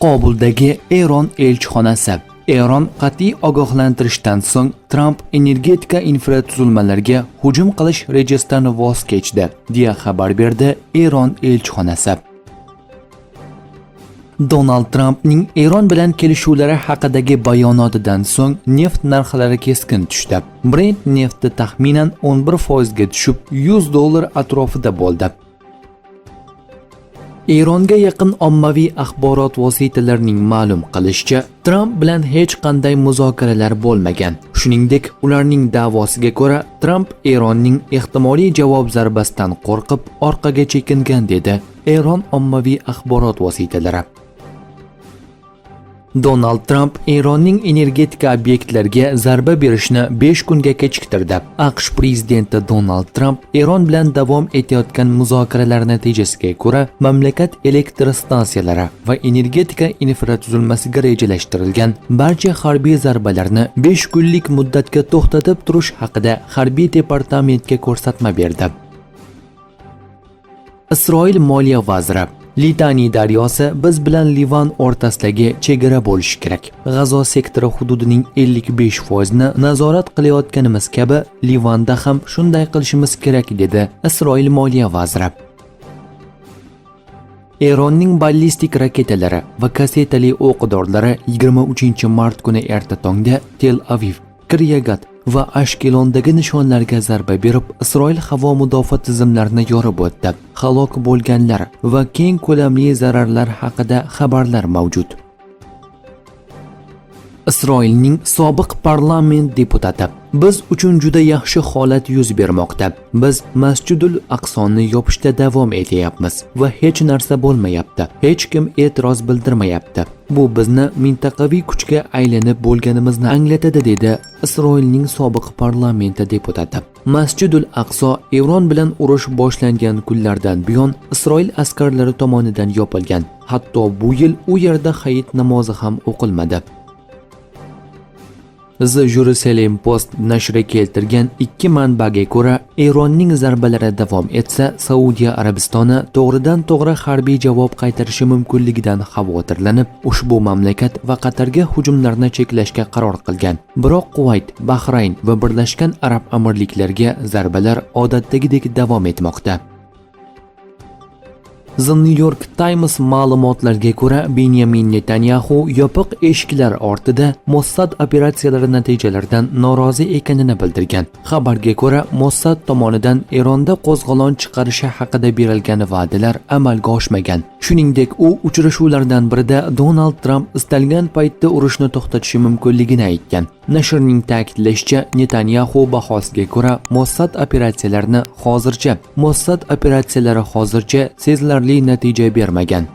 Qobuldagi Eron elchixonasi. Eron qat'iy ogohlantirishdan so'ng Tramp energetika infratuzilmalariga hujum qilish rejasidan voz kechdi, deya xabar berdi Eron elchixonasi. Donald Trampning Eron bilan kelishuvlari haqidagi bayonotidan so'ng neft narxlari keskin tushdi. Brent nefti taxminan 11% ga tushib, 100 dollar atrofida bo'ldi. Eronga yaqin ommaviy axborot vositalarining ma'lum qilishicha, Tramp bilan hech qanday muzokaralar bo'lmagan. Shuningdek, ularning da'vosiga ko'ra, Tramp Eronning ehtimoliy javob zarbasidan qo'rqib, orqaga chekingan, dedi Eron ommaviy axborot vositalari. Donald Tramp Eronning energetika obyektlariga zarba berishni 5 kunga kechiktirdi. AQSh prezidenti Donald Tramp Eron bilan davom etayotgan muzokaralar natijasiga ko'ra mamlakat elektr stansiyalari va energetika infratuzilmasiga rejalashtirilgan barcha harbiy zarbalarni 5 kunlik muddatga to'xtatib turish haqida harbiy departamentga ko'rsatma berdi. Isroil moliya vaziri: Litani daryosi biz bilan Livan o'rtasidagi chegara bo'lishi kerak. G'azo sektori hududining 55% ni nazorat qilayotganimiz kabi, Livanda ham shunday qilishimiz kerak, dedi Isroil moliya vaziri. Eronning ballistik raketalari va kassetali o'q-dorilari 23 mart kuni erta tongda Tel Aviv, Kiryagat va Ashkelondagi nishonlarga zarba berib, Isroil havo mudofaa tizimlarini yorib o'tdi. Halok bo'lganlar va keng ko'lamli zararlar haqida xabarlar mavjud. Isroilning sobiq parlament deputati: "Biz uchun juda yaxshi holat yuz bermoqda. Biz Masjidul Aqsoni yopishda davom etyapmiz va hech narsa bo'lmayapti. Hech kim e'tiroz bildirmayapti. Bu bizni mintaqaviy kuchga aylanib bo'lganimizni anglatadi", dedi Isroilning sobiq parlamenti deputati. Masjidul Aqso Eron bilan urush boshlangan kunlardan buyon Isroil askarlari tomonidan yopilgan. Hatto bu yil u yerda hayit namozi ham o'qilmadi. The Jerusalem Post nashri keltirgan ikki manbaga ko'ra, Eronning zarbalari davom etsa, Saudiya Arabistoni to'g'ridan-to'g'ri harbiy javob qaytarishi mumkinligidan xavotirlanib, ushbu mamlakat va Qatarga hujumlarni cheklashga qaror qilgan. Biroq Kuvayt, Bahrayn va Birlashgan Arab Amirliklariga zarbalar odatdagidek davom etmoqda. The New York Times ma'lumotlariga ko'ra, Benyamin Netanyaxu yopiq eshiklar ortida Mossad operatsiyalari natijalaridan norozi ekanini bildirgan. Xabarga ko'ra, Mossad tomonidan Eronda qo'zg'olon chiqarishi haqida berilgan va'dalar amalga oshmagan. Shuningdek, u uchrashuvlardan birida Donald Tramp istalgan paytda urushni to'xtatishi mumkinligini aytgan. Nashrning ta'kidlashicha, Netanyaxu bahosiga ko'ra, Mossad operatsiyalari hozircha sezilarli natija bermagan.